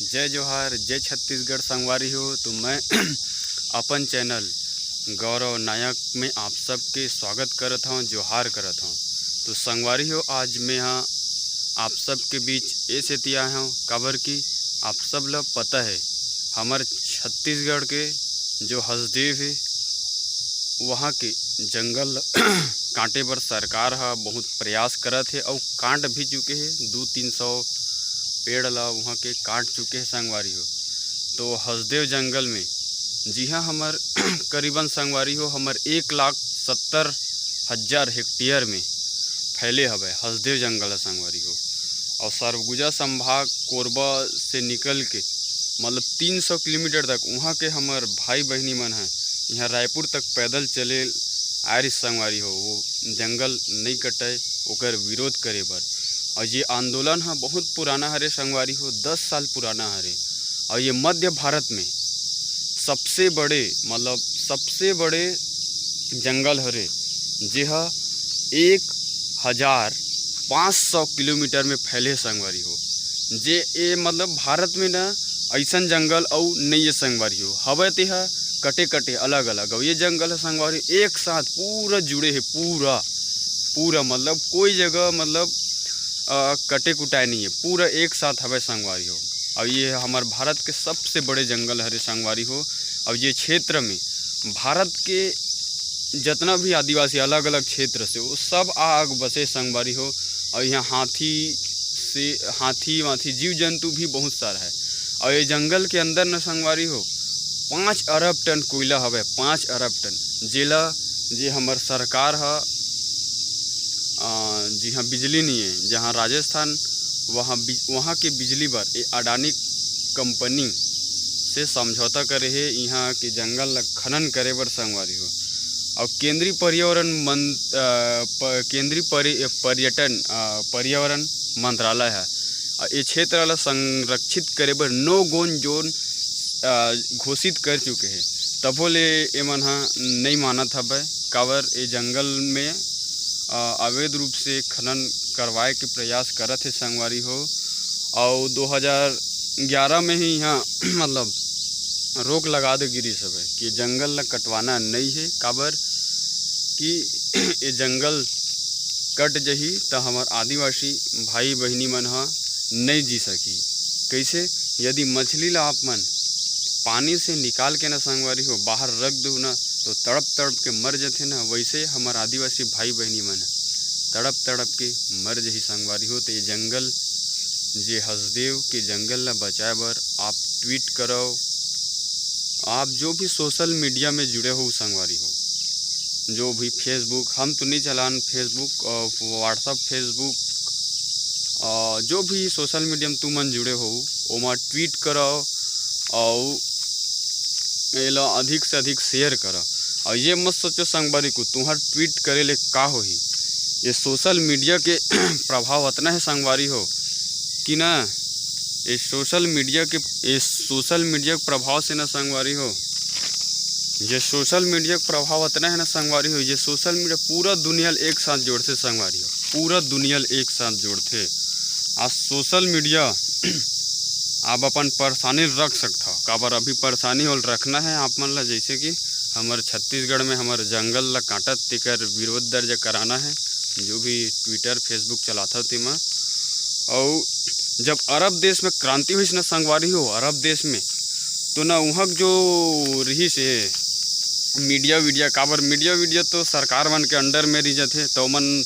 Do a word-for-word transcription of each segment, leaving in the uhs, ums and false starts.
जय जोहार, जय छत्तीसगढ़ संगवारी हो। तो मैं अपन चैनल गौरव नायक में आप सबके स्वागत करत हौं, जोहार करत हौं। तो संगवारी हो, आज मैं हा आप सबके बीच ए सेती आए हौं, काबर कि आप सब ला पता है, हमर छत्तीसगढ़ के जो हसदेव हे, वहाँ के जंगल काटे बर सरकार ह बहुत प्रयास करत हे, अउ काट भी चुके हे। दू तीन सौ पेड़ ला वहाँ के काट चुके हे, संगवारी हो। तो हसदेव जंगल में, जिहाँ हमर करीबन, संगवारी हो, हमर एक लाख सत्तर हजार हेक्टेयर में फैले हवय हसदेव जंगल ह, संगवारी हो। और सरगुजा संभाग कोरबा से निकल के, मतलब, तीन सौ किलोमीटर तक वहाँ के हमर भाई बहिनी मन ह यहाँ रायपुर तक पैदल चले आए रिस, संगवारी हो, वो जंगल नइ कटय, ओकर विरोध करे बर। और ये आंदोलन ह बहुत पुराना हरे, संगवारी हो, दस साल पुराना हरे। और ये मध्य भारत में सबसे बड़े, मतलब, सबसे बड़े जंगल हरे, जे ह एक हजार पाँच सौ किलोमीटर में फैले, संगवारी हो। जे ए, मतलब, भारत में ना अइसन जंगल अउ नइये, संगवारी हो। हवय ते ह कटे कटे, अलग अलग। अउ ये जंगल ह, संगवारी, एक साथ पूरा जुड़े हे, पूरा, पूरा, मतलब, कोई जगह, मतलब, अ, कटे कुटाए नइये, पूरा एक साथ हवय, संगवारी हो। अउ ये हमर भारत के सबसे बड़े जंगल हरे, संगवारी हो। अउ ये क्षेत्र में भारत के जतना भी आदिवासी अलग-अलग क्षेत्र से, वो सब आ आग बसे, संगवारी हो। अउ यहाँ हाथी से, हाथी वाथी, जीव जंतु भी बहुत सारा है। अउ ये जंगल के अंदर न, संगवारी हो, पाँच अरब टन कोयला हवे, पाँच अरब टन, जेला, जे हमर सरकार ह, अ, जिहाँ बिजली नहीं है, जहाँ राजस्थान, वहाँ बिज-, वहाँ के बिजली बर ये अडानी कंपनी से समझौता करे हे, इहाँ के जंगल ल खनन करे बर, संगवारी हो। अउ केंद्रीय पर्यावरण मन-, अ, प-, केंद्रीय परि-, पर्यटन, अ, पर्यावरण मंत्रालय ह, अ, ए क्षेत्र ल संरक्षित करे बर no go zone, अ, घोषित कर चुके हे। तभो ले एमन ह नइ मानत हवय, काबर ए जंगल में, अ, अवैध रूप से खनन करवाए के प्रयास करत हे, संगवारी हो। अउ दो हज़ार ग्यारह में ही यहाँ मतलब रोक लगा दे गिरिस हवय कि जंगल ल कटवाना नइ हे, काबर कि ये जंगल कट जही त हमर आदिवासी भाई बहिनी मन ह नइ जी सकी। कइसे? यदि मछली ल आप मन पानी से निकाल के न, संगवारी हो, बाहर रख दू न, तो तड़प तड़प के मर जथे न, वइसे हमर आदिवासी भाई बहिनी मन तड़प तड़प के मर जही, संगवारी हो। तो ये जंगल, जे हसदेव के जंगल ल बचाए बर आप ट्वीट करव, आप जो भी सोशल मीडिया में जुड़े हो, संगवारी हो, जो भी Facebook, हम तो नहीं चलान Facebook और WhatsApp, Facebook, और जो भी सोशल मीडिया में तुमन जुड़े हो, ओमा ट्वीट करव और एला अधिक से अधिक शेयर करव। और ये मत सोचो, संगवारी को, तुम्हार ट्वीट करे ले का होही। ये सोशल मीडिया के प्रभाव अतना है, संगवारी हो, कि ना, ये सोशल मीडिया के, ये सोशल मीडिया के प्रभाव से ना, संगवारी हो, ये सोशल मीडिया के प्रभाव अतना है ना, संगवारी हो, ये सोशल मीडिया पूरा दुनिया ल एक साथ जोड़थे, संगवारी हो, पूरा दुनिया ल एक साथ जोड़थे। आज सोशल मीडिया आप अपन परेशानी ल रख सकथव, काबर अभी परेशानी होल रखना है आप मन ला, जैसे कि हमर छत्तीसगढ़ में हमर जंगल ला काटत, तेकर विरोध दर्ज कराना है, जो भी ट्विटर, Facebook चलाथव तेमा। अउ जब अरब देश में क्रांति होइस ना, संगवारी हो, अरब देश में, तो ना उहाँ के जो रिहिस हे मीडिया वीडिया, काबर मीडिया वीडिया तो सरकार मन के अंडर में रहि जाथे, तो मन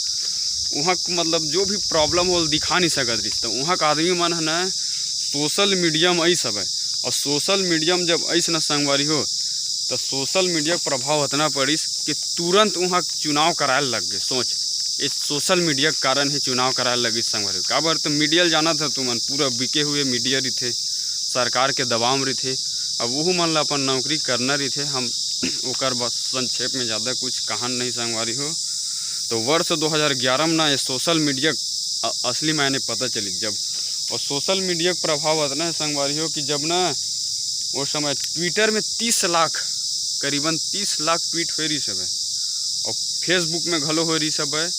उहाँ के मतलब जो भी प्रॉब्लम होल दिखा नहीं सकत रिहिस, तो उहाँ के आदमी मन ह ना सोशल मीडिया में अइस हवय। और सोशल मीडिया में जब अइस ना, संगवारी हो, तो सोशल मीडिया के प्रभाव अतना पड़िस कि तुरंत उहाँ चुनाव कराए लग गे। सोच, ये सोशल मीडिया के कारण ही चुनाव कराए लगिस, संगवारी हो। काबर तो मीडिया ल जानत ह तुमन, पूरा बिके हुए मीडिया रिथे, सरकार के दबाव में रिथे। अब वहू मन ला अपन नौकरी करना रिथे। हम ओकर बस संक्षेप में ज़्यादा कुछ कहन नहीं, संगवारी हो। तो वर्ष दो हज़ार ग्यारह में ना ये सोशल मीडिया अ-, असली मायने पता चली जब, और सोशल मीडिया के प्रभाव अतना है, संगवारी हो, कि जब ना वो समय ट्विटर में तीस लाख, करीबन तीस लाख ट्वीट होए रिहिस हवय, और Facebook में घलो होए रिहिस हवय।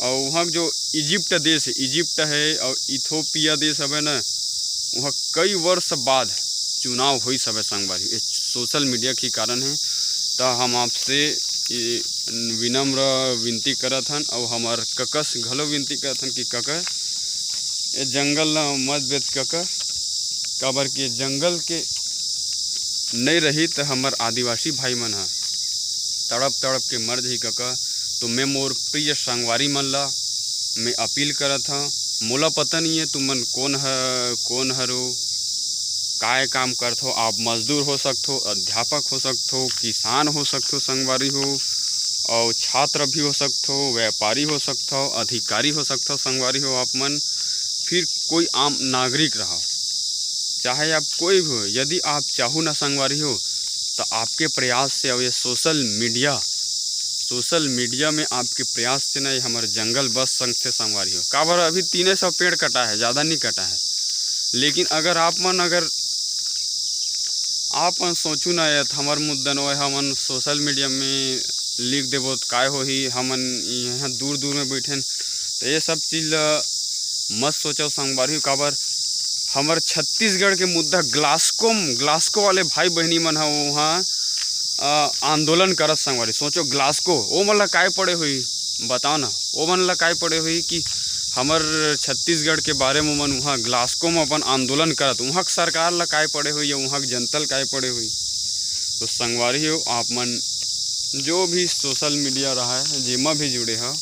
और वहाँ के जो इजिप्ट देश है, इजिप्ट है और इथोपिया देश हवय ना, वहाँ कई वर्ष बाद चुनाव होइस हवय संगवारी, ये social media के कारण हे। त हम आपसे ये विनम्र विनती करत हन, अउ हमर ककस घलो विनती करत हन कि कका, ये जंगल ल मत बेच कका, काबर कि जंगल के नइ रही त हमर आदिवासी भाई मन ह तड़प तड़प के मर जही कका। तो मैं मोर प्रिय संगवारी मन ला मैं अपील करत हव, मोला पता नहीं है तुमन कौन ह, कौन हरो, काय काम करथो। आप मजदूर हो सकथो, अध्यापक हो सकथो, किसान हो सकथो संगवारी हो, और छात्र भी हो सकथो, व्यापारी हो सकथो, अधिकारी हो सकथो संगवारी हो आप मन, फिर कोई आम नागरिक रहा, चाहे आप कोई भी हो, यदि आप चाहू ना संगवारी हो, तो आपके प्रयास से, और ये social media, social media में आपके प्रयास से ना ये हमर जंगल बच सकथे संगवारी हो। काबर अभी तीने सौ पेड़ कटा है, ज़्यादा नहीं कटा है, लेकिन अगर आप मन, अगर आप मन सोचू ना ये हमर मुद्दा नोय, हमन social media में लिख देबो तो काय होही, हमन यहाँ दूर दूर में बैठेन, तो ये सब चीज़ ला मत सोचो संगवारी हो। काबर हमर छत्तीसगढ़ के मुद्दा ग्लास्को, ग्लास्को वाले भाई बहिनी मन ह वहाँ, अ, आंदोलन करत संगवारी। सोचो ग्लास्को, ओ मन ला काय पड़े होही, बताओ ना, ओ मन ला काय पड़े होही कि हमर छत्तीसगढ़ के बारे में मन वहाँ ग्लास्को में अपन आंदोलन करत, वहाँ के सरकार ला काय पड़े होही या वहाँ के जनता ला काय पड़े होही। तो संगवारी हो, आप मन जो भी social media रहा है, जेमा भी जुड़े हो,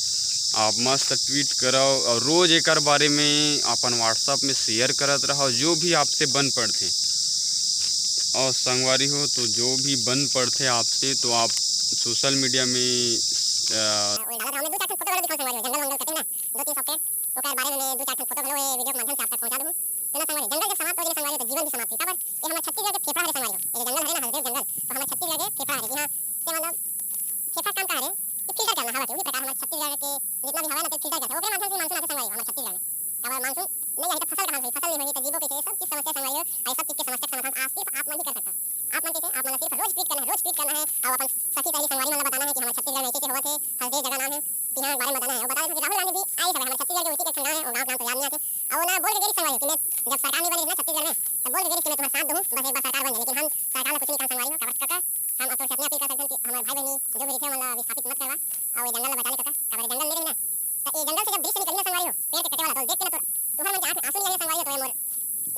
आप मस्त tweet करो और रोज एकर बारे में अपन WhatsApp में share करत रहो, जो भी आपसे बन पड़थे। और संगवारी हो, तो जो भी बन पड़थे आपसे, तो आप social media में, अ, ओए, डालत रहो। मैं दू चार ठन photo वगैरह दिखाऊं संगवारी हो, जंगल वंगल कटे ना, दो तीन सौ के, ओकर बारे में मैं दू चार ठन photo घलो ए video के माध्यम से आप तक पहुंचा दूं। तो ना संगवारी, जंगल जब समाप्त हो जाए संगवारी, तो जीवन भी समाप्त होही। काबर? ये हमर छत्तीसगढ़ के फेफड़ा हरे संगवारी हो, ये जंगल हरे ना, हसदेव जंगल, तो हमर छत्तीसगढ़ के फेफड़ा हरे, जी हाँ। के मतलब फेफड़ा काम का हरे कि filter करना हवा के, उही प्रकार हमर छत्तीसगढ़ के जितना भी हवा है ना, तेला filter करथे, ओकरे माध्यम से मानसून आथे संगवारी हो, हमर छत्तीसगढ़ में। काबर मानसून नहीं आही तो फसल कहाँ से होही, फसल नहीं होही तो जीबो कइसे, ये सब चीज समस्या संगवारी हो, और ये सब चीज के समस्या के समाधान आज सिर्फ आप मन ही कर सकता। आप मन कइसे, आप मन ला सिर्फ रोज tweet करना है, रोज tweet करना है, और अपन सखी सहेली संगवारी मन ला बताना है कि हमर छत्तीसगढ़ में ऐसे ऐसे होवत हे, हसदेव जगह नाम है, तिहां के बारे में बताना है। और बता देथन कि राहुल गांधी भी आइस हवय हमर छत्तीसगढ़ के ओती के ठन गांव है, वो गांव के नाम तो याद नहीं आथे। और ओला बोल के गे रिहिस संगवारी हो कि मैं जब सरकार नहीं बने रहिस ना छत्तीसगढ़ में, तब बोल के गे रिहिस कि मैं तुम्हारा साथ दूहूं, बस एक बार सरकार बन जाए। लेकिन हम सरकार ला कुछ नहीं कहन संगवारी हो, काबर कका, हम आप सबसे अपने अपील कर सकथन कि हमर भाई बहनी जो भी रहिथे, ओमन ला विस्थापित मत करवा, और ये जंगल ला बचा ले कका, काबर जंगल नहीं रही ना, तो ये जंगल से जब दृश्य निकली ना संगवारी हो, पेड़ के कटे वाला, तो देख के ना तो तुहर मन के आंख में आंसू नहीं आही संगवारी हो, तो ये मोर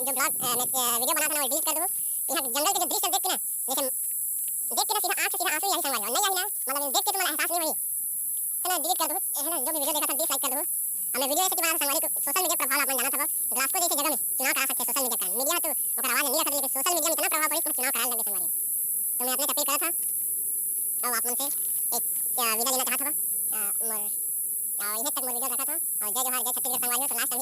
जो vlog, अ, मैं, अ, video बनात हन ना, वो delete कर देबो। यहाँ जंगल के जो दृश्य देख के ना, जैसे देख के ना सीधा आंख से सीधा आंसू ही आही संगवारी हो, नहीं आही ना, मतलब देख के तुम्हारा एहसास नहीं होही। तो ना delete कर दो, है ना, जो भी video देखा था dislike कर दो। अब मैं video ऐसे क्यों बना रहा था संगवारी, तो social media के प्रभाव आप मन जानत हव, ग्लास्को जैसी जगह में चुनाव करा सकथे social media के कारण। Media तो ओकर आवाज नहीं रखत, लेकिन social media में इतना प्रभाव पड़ी कि चुनाव कराए लगे संगवारी। तो मैं अपने से अपील करत हव, और आप मन से एक, अ, विदा लेना चाहत हव, अ, मोर, अ, इहे तक मोर video रखत हव, और जय जोहार, जय छत्तीसगढ़ संगवारी हो। तो last time